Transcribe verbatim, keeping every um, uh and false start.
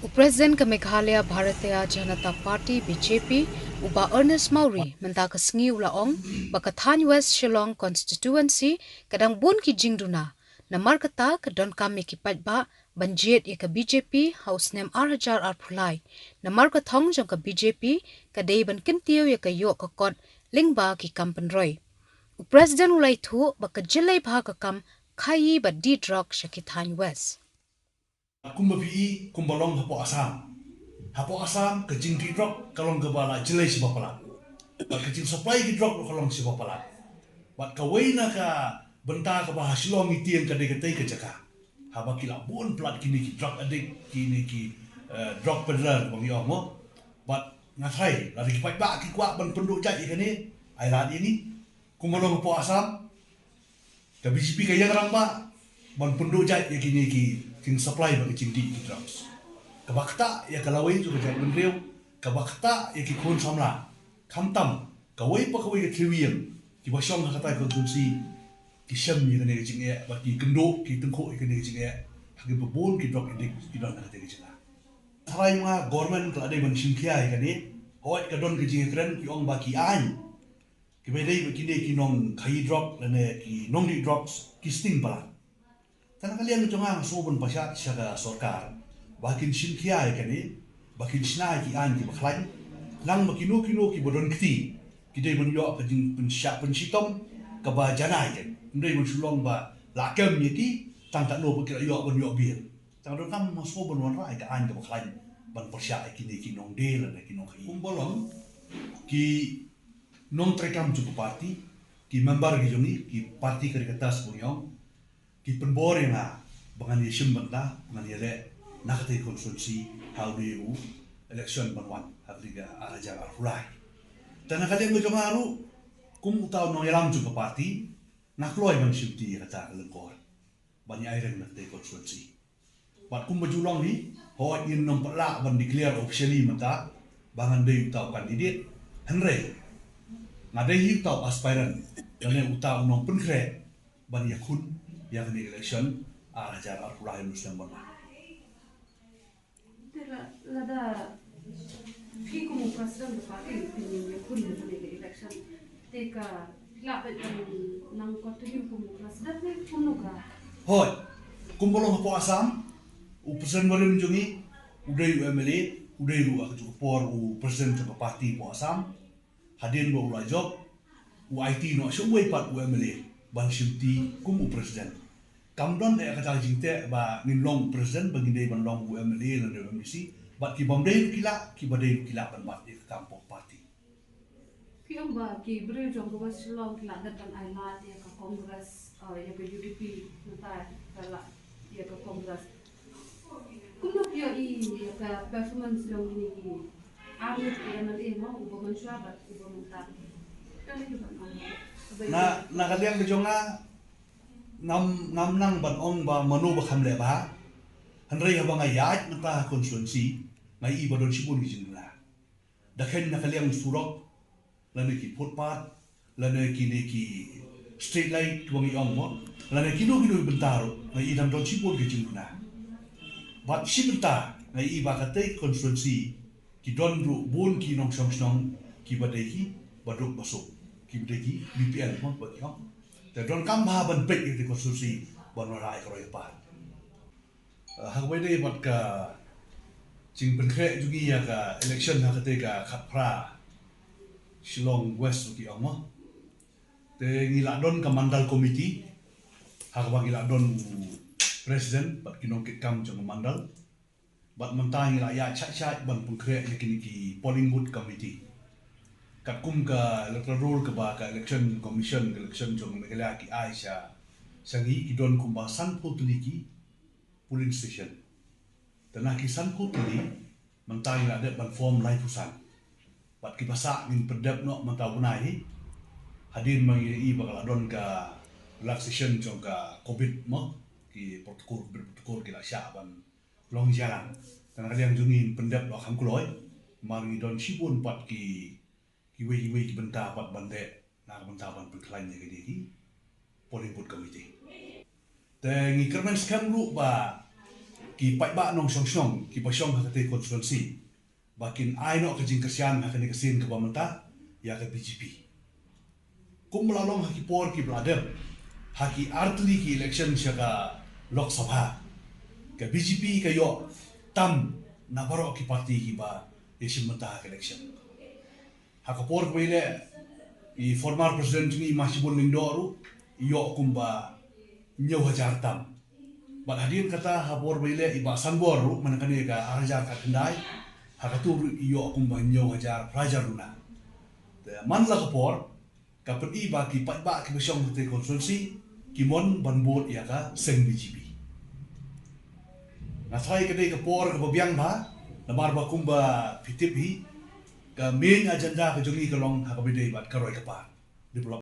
U President ka Meghalaya Bharatiya Janata Party, B J P, u Bah Ernest Mawrie, mynta ka sngi u la ong ba ka thaiñ West Shillong Constituency ka dang bun ki jingduna. Namar kata ka donkam ïa ki paidbah ban jied ïa ka B J P ha u snem ar hajar arphew lai. Namar ka thong jong ka B J P ka dei ban kyntiew ïa ka ïoh ka kot lyngba ki kam pynroi. U President u la ïathuh ba ka jyllei bha ka kam khaii bad die drok sha ki thaiñ West. Kumba phi i, kumba long hapoh Assam. Hapoh Assam ka jingdie drok ka long kaba la jyllei shibun palat. Bad ka jingsupply ki drok ka long shibun palat. Bad kawei na ka bynta kaba ha Shillong ngi tieng ka dei katei ka jaka. Haba ki la bun palat kine ki drug addict, kine ki, eh, drug peddler ba ngi ong mo. Bad nga tharai lada ki paidbah ki kwah ban pynduh jait ïa kane, ai lad ïa ngi. Kumba long hapoh Assam, ka B J P ka ïeng rangbah ban pynduh jait ïa kine ki jingsupply bad ki jingdie ki drugs. Kaba ktah ïa ka lawei jong ka jaitbynriew, kaba ktah ïa ki khun samla. Khamtam kawei pa kawei ka thliew ïing kiba shong ha katei ka constituency ki shem ïa kane ka jingeh bad ki kynduh ki tyngkhuh ïa kane ka jingeh ha kiba bun ki drug addict ki don ha katei ka jaka. Tharai ma government ka la dei ban shim khia ïa kane, hooid ka don ka jingkren ki ong ba ki aiñ kiba dei ba kine ki nongkhaii drok lane ki nongdie drugs ki sting palat. Te na ka liang jong nga nga sngew ban pyrshah sha ka sorkar ba kin shim khia ïa kane, ba kin shna ïa ki aiñ kiba khlaiñ, nang ba kino kino kiba don kti ki dei ban ïoh ka jingpynshah pynshitom kaba janai. Ym dei ban shu long ba la kem ïa ki tang katno ba ki la ïoh ban ïoh bill. Tang donkam ma sngewbha ban wanrah ïa ka aiñ kaba khlaiñ ban pyrshah ïa kine ki nongdie lane ki nongkhaii. Kumba long ki nongtrei kam jong ka party, ki member ki jong ngi, ki party ka ri ka tas ba ngi ong, ki pynbor ïa nga ba ngan ïa shim bynta, ba ngan ïa leh na katei ka constituency ha une u election ban wan ha ka ri ka ar hajar arphew lai. Te na ka liang ka jong nga ruh kum uta u nongïalam jong ka party, nga kloi ban shim ti ïa kata ka lyngkor ban ïa ai reng na katei ka constituency. Bad kumba ju long hi, hooid ngin nym pat lah ban declare officially mynta ba ngan dei uta u candidate. Hynrei nga dei hi uta u aspirant lane uta u nongpynkhreh ban ïakhun ïa kane election ar hajar arphew lai, ym snem ban wan. Te la, lada phi kum u president ka party phin ïakhun ïa kane election, te ka lah ban nang continue kum u president ne kumno ka? Hooid, kumba long hapoh Assam, u president barim jong ngi u dei u M L A, u dei ruh ha kajuh ka por u president jong ka party hapoh Assam. Hadien ba u la jop, u aiti noh sha uwei pat u M L A ban shim ti kum u president. Kam don eh kata ka jingteh ba ngin long u president ba ngin dei ban long u M L A lane u M D C, bad ki bym dei ruh ki lah, kiba dei ruh ki lah ban bat ïa ka kam hapoh party. Ki ong ba ki briew jong ka West Shillong ki la dep ban ai lad ïa ka Congress, eh, ïa ka U D P, mynta ka la ïa ka Congress. Kumno phi ïohi ïa ka performance jong kine ki arngut ki M L A mo, uba mynshuwa bad uba mynta? Kane ka ban ong. Na, na ka liang ka jong nga, ngam, ngam nang ban ong ba mano ba kham leh bha. Hynrei haba nga ïaid mynta ha constituency, nga ïohi ba don shibun ki jingduna. Da kheiñ na ka liang surok, lane ki footpath, lane kine ki street light kiba ngi ong mo, lane kino kino ki bynta ruh, nga ïohi dang don shibun ki jingduna. Bad shi bynta nga ïohi ba katei constituency ki don ruh bun ki nongshong shnong kiba dei kiba duk ba suk, kiba dei ki B P L mo ba ki ong. Te donkam bha ban peit ïa katei constituency ban wanrah ïa ka roi ka par. Ah, ha kaba ïadei bad ka jingpynkhreh jong ngi ïa ka election ha katei ka khatphra Shillong West ruh ki ong mo. Te ngi la don ka mandal committee ha kaba ngi la don u president bad ki nongkitkam jong ka mandal. Bad mynta ngi la ïaid shait shait ban pynkhreh ïa kine ki polling booth committee. Katkum ka electoral roll kaba ka election commission, ka election jong Meghalaya ki ai sha, sha ngi, ki don kumba sanphew tylli ki polling station. Te na ki sanphew tylli, mynta ngi la dep ban form laiphew san. Bad kiba sah ngin pyndep noh mynta u bnai hi. Hadien ba ngi ïohi ba ka la don ka relaxation jong ka covid mo, ki protocol, covid protocol ki la shah ban long jlan. Te na ka liang jong ngi ngin pyndep noh kham kloi. Namar ngi don shibun pat ki, kiwei kiwei ki bynta pat ban leh na ka bynta ban pynkhlaiñ ïa kine ki polling booth committee. Te ngi kyrmen skhem ruh ba ki paidbah nongshong shnong kiba shong ha katei constituency ba kin ai noh ka jingkyrshan ha kane ka sien kaba mynta ïa ka B J P. Kumba la long ha ki por kiba la dep, ha ki artylli ki election sha ka Lok Sabha, ka B J P ka ïoh tam na baroh ki party kiba ïashim bynta ha ka election. Ha ka por kaba ïaleh, i former president jong ngi i Ma Shibun Lyngdoh ruh i ïoh kumba hynñiew hajar tam. Bad hadien kata ha ka por ba ïaleh i Bah Sanbor ruh man kane ka ar hajar khatkhyndai, ha katu ruh i ïoh kumba hynñiew hajar phra hajar duna. Te man la ka por ka pyni ba ki paidbah kiba shong ha katei constituency ki mon ban bud ïa ka seng B J P. Nga tharai ka dei ka por kaba biang bha, namar ba kumba phi tip hi, ka main agenda ka jong ngi ka long ha kaba ïadei bad ka roi ka par, development.